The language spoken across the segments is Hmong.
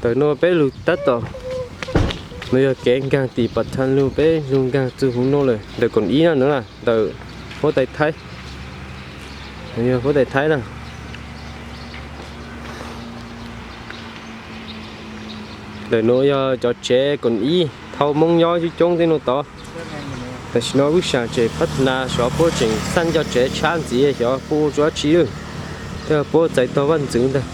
Ntawm no peb lug tab tom, no yog kev nkaag tim Pas Thaj lug, peb lug nkaag txug huv no lawm, ntawm Koom Ib na, no na, ntawm huab tais Thaib, no yog huab tais Thaib na. Ntawm no yog cov tsev Koom Ib thau Moob nyob coob coob tej nuav tod. Tam sim no wb saam tseem phab na xyov puab tseem xaj cov tsev tshab ntxiv xyov puab ua rua dlaab tsi lawm, tej puab txais tog vaj ntxwv ntag.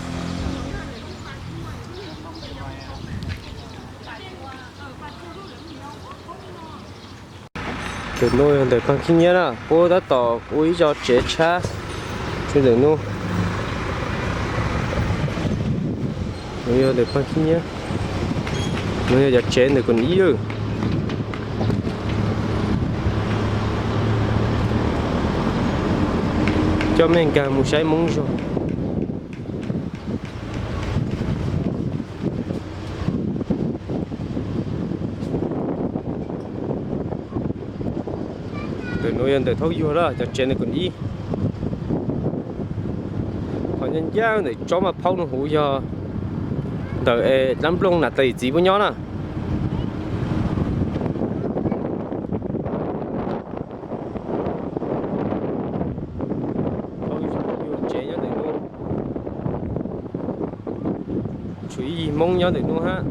Ntawm no yog ntawm Paag Khib Nyiab na, puab tab tom ua ib co tsev tshab rua ntawm no. No yog ntawm Paag Khib Nyiab, no yog cov tsev ntawm Koom Ib lawm. Coj mej nkaag mus saib Moob zog. Ntawm nuav yog ntawm thaub yuag lawm, cov tsev ntawm Koom Ib. Qhov nyob ncaaj ntawm tsob maj phaub no huv yog ntawm es dlaab nplooj nam tais yim txiv puab nyob na. Tsev nyob ntawm nuav, tshuav ib yig Moob nyob ntawm nuav hab.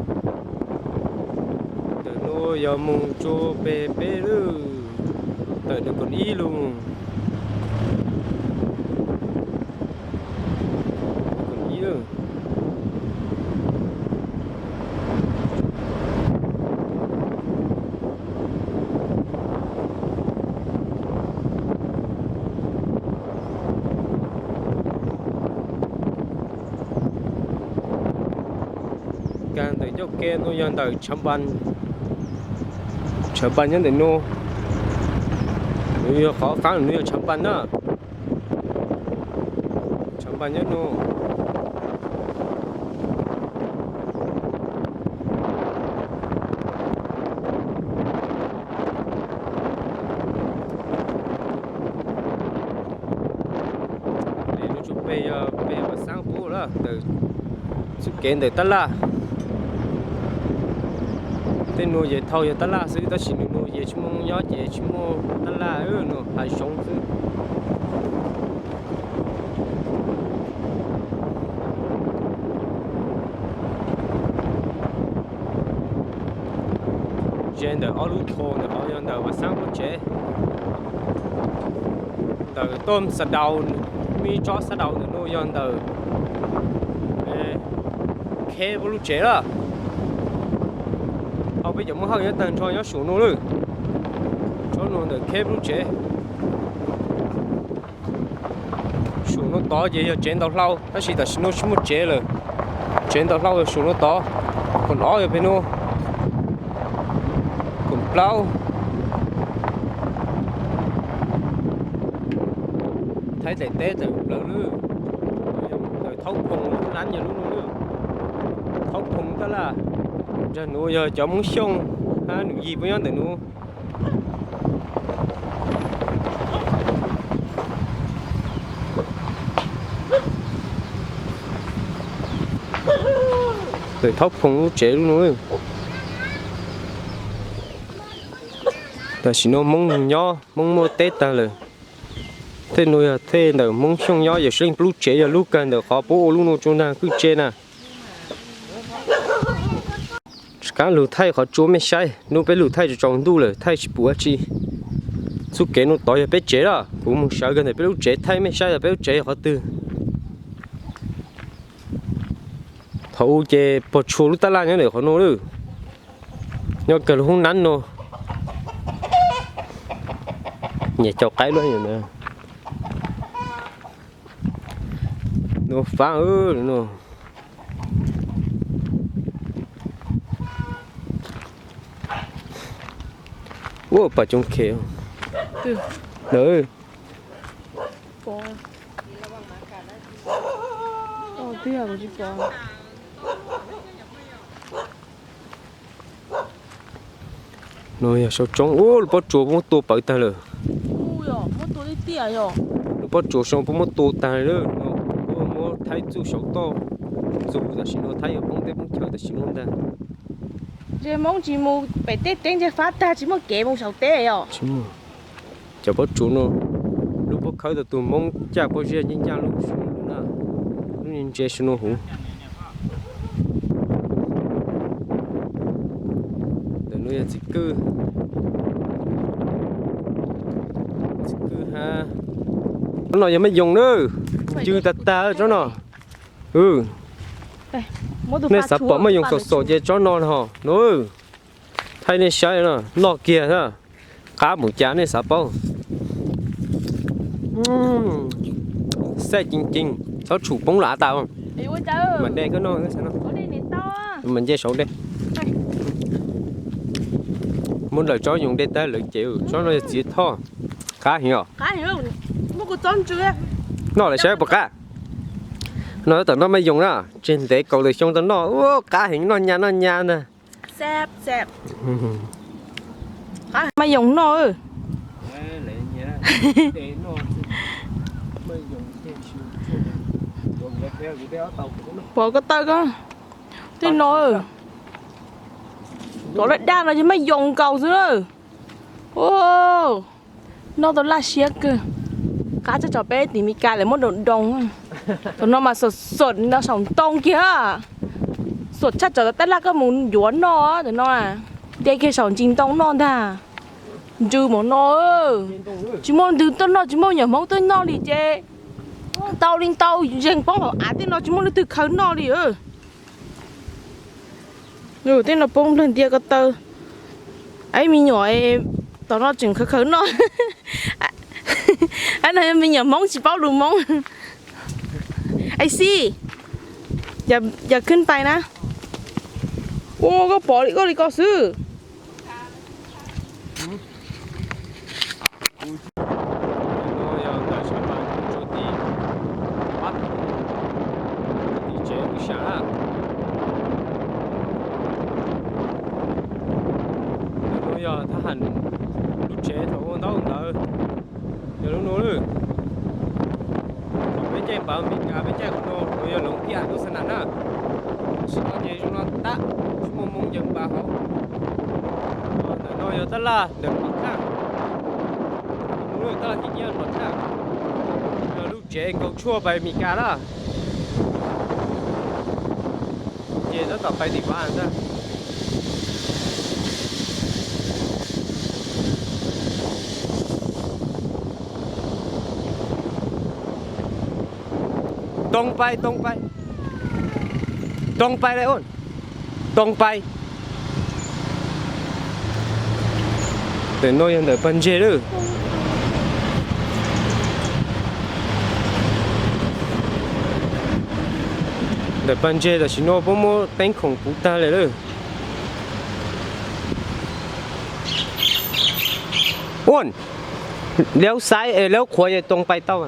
Ntawm nuav yog moog tsua peg peb lawm, ntawm nuav Koom Ib lug. Nkaag ntawm ncauj ke nuav yog ntawm Tshav Npas. Tshav Npas nyob ntawm nuav, nuav yog qhov faab, nuav yog Tshav Npas na. Tshav Npas nyob nuav. Peg yog peg Vam Xaab Pub lawm, ntawm txuj kev ntawm tab laj. Tej nuav ces thau yog tab laj xwb, tab sis nws nuav ces tsis muaj Moob nyob ces tsis muaj tab laj, nuav hav zoov xwb. Ze ntawm ob lub thos ntawm qhov yog ntawm Vam Xaab puab tsev. Ntawm Tooj Xav Daus, muaj ib tsob xav daus ntawm nuav yog ntawm Kheb puab lub tsev lawm. Hauv peb cov Moob Hawj nyob tag nrho nyob saum nuav lawm. Tsob nuav ntawm Kheb puab lub tsev. Saum nuav tod ces yog tsev ntaus hlau, tab sis tam sim nuav tsis muaj tsev lawm. Tsev ntaus hlau yog saum nuav tod. Koom ob yog peg nuav. Koom plaub. Thaib daim teb tawm plaws lawm. Ntawm Thaub Phoom lub nab yog lub nuav lawm. Thaub Phoom tab laj. Nraag nuav yog cov Moob Xyooj hab Num Yig puab nyob ntawm nuav. Ntawm Thaub Phoom lub tsev lub nuav. Tam sim nuav Hmoob nyob, Hmoob muab teb tag lawm. Tej nuav yog tej ntawm Hmoob Xyooj nyob, yawm Seej puab lub tsev yog lub kawg ntawm qhov puab ua lub nuav tsua nraag kwj tse na. Rov qaab lug thaij qhov tsua mej saib, nub peb lug thaij tsaus ntuj lawm thaij tsis pum dab tsi. Txuj kev nuav tod yog peb tsev lawm, kuv moog sawv kawg ntawm peb lub tsev thaij mej saib, peb lub tsev yog qhov twg. Thaum u ces pog tshua lub tab laj nyob ntawm qhov nuav lawm. Nyob kawg lub hoob nab nuav. Nyam caum qaib lub ntawd. Nuav faab nuav. Ua pas coob khev. Lawm. Nuav yog sau tsoob, ua lub pob tsuas puab muab tua pawv tag lawm. Lub pob tsuas sau puab muab tua tag lawm, puab muab thaib txuj sau toj txug, tam sim nuav thaib yuav poob teb poob chaw tam sim no ntag. Ntshe Hmoob tsis mus pem teb, teb ntshe fab tag tsis muaj kev mus saum teb os. Cov pob tsuas no, lub pob khawb tau tus Hmoob caj pob zeb ncaj ncaj lub su no na, lub ntse su no huv. Ntawm no yog txiv kwj, txiv kwj hab. Tsob no yog maj yoos na, ncw tag tag tsob no. Nej xav pom maj yoos xom xom ces tsob no ho no. Thaij nej saib no, noj kiag na, qab mus cas nej xav paub. Xaij ceev ceev, txhob tshum poob lav tas. Mas de koj noj, mas nce saud de. Muab lawm tsob yoos de tag lawm ces tsob no yog txiv thoj, qab heev os. Noj lawm saib puas qab. No tab tom noj maj yoos na, tseg ntev kaum tawm xyoo tau noj, ua qab heev, noj nyab noj nyab ntag. Maj yoos noj. Pom ko taw ko, tej no, cov laj daj no ces maj yoos nkaus xwb na. Noj tau laj siab kawg. Qab tshaj tso peb tim Mes Kas lawv muab doos doos. Cov no mas xom xom no saum ntoo kiag. Xom tshaj cov tab laj koj mus yuav noj cov no, de kiag saum ntsis ntoo noj ntag. Ntsws mov no, tsis muaj ntws tuaj noj, tsis muaj me nyuam Hmoob tuaj noj li ces ntau li ntau, zeeg poob hauv av tej no tsis muaj leej twg khaws noj li. Tej no poob nplawg ntiag ko taw. Ab, me nyuam tom no tseem khaws khaws noj. Ab, no yog me nyuam Hmoob tsis paub lus Hmoob. Ab xij, yog khwb pais na. Ua koj pom li koj li ko xwb. Yog thab ham lub tsev thaum ua ntaub ntawd, yog lub nuav lawm. Thaum peb caij npav Amelikas peb caij qhov no, yog loov ib yam lub xab nam na. Tam sim no ces zoo no tag, tsis muaj Hmoob ncaws npav hauv. Ntawm no yog tab laj ntawm Pov Thaj, tab laj kiv nyiab Pov Thaj. Lub tsev nkaus tshuaj pais Amelikas na. Ces tab tom pais tim Vav ntag. Too pais, too pais, too pais lawm, too pais. Ntawm no yog ntawm pawg ntse lawm. Ntawm pawg ntse tam sim no puab muab teeb khoom puv tag lawm lawm. Ua, liab xaib es liab qhuav es too pais tau.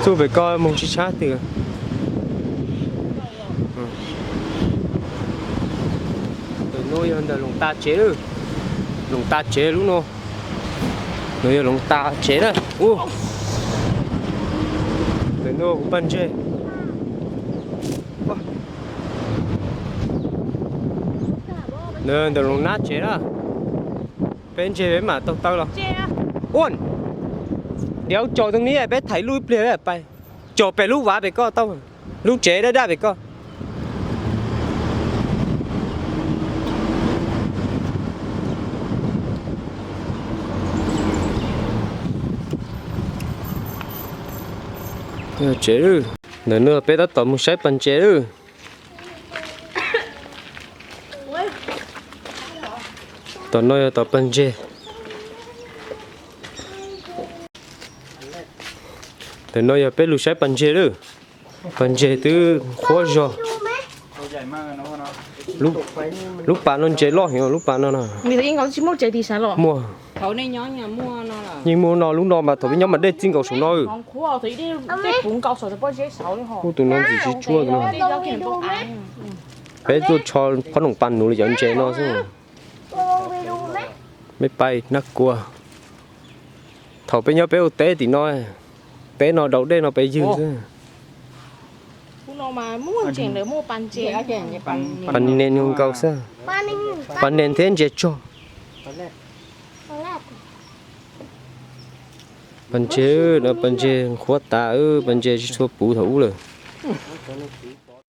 Txuj pem ko moog tsis tshab twg. Ntawm no yog ntawm Loos tas tsev lawm. Loos tas tsev lub no. No yog Loos tas tsev na. Ntawm no kuv pawg ntse. Ntawm Loos nab tsev na. Peb ntse peb mam taug taw los. Ua, diav caum too ni peb thaiv lub ib pliag pais. Caum pem lub vav pem koj tau. Lub tsev daj daj pem koj. Tsev lawm. Ntawm no peb tab tom mus saib pawg ntse lawm. Tom no yog tom pawg ntse. Ntawm no yog peb lug saib pawg ntse lawm. Pawg ntse twb qhuav zog. Lub pas no ntse loj heev, lub pas no na. Muaj. Yeej muaj no, lub no mas thaum peb nyob mas dej txij nkaus saum no. Kuv tus no ntxim tsis tshua no. Peb tuaj tsho qhob noom pas nuv li cov ntse no xwb. Mej pais nab kua. Thaum peb nyob peb ua teb tim no, Teb no daus dej no pes ywg xwb. Pas nes nkaus xwb. Pas nes thiab ntses tsog. Pas ntses, pas ntses qhuav tas, pas ntses tsis tshua puv thaum ub lawm.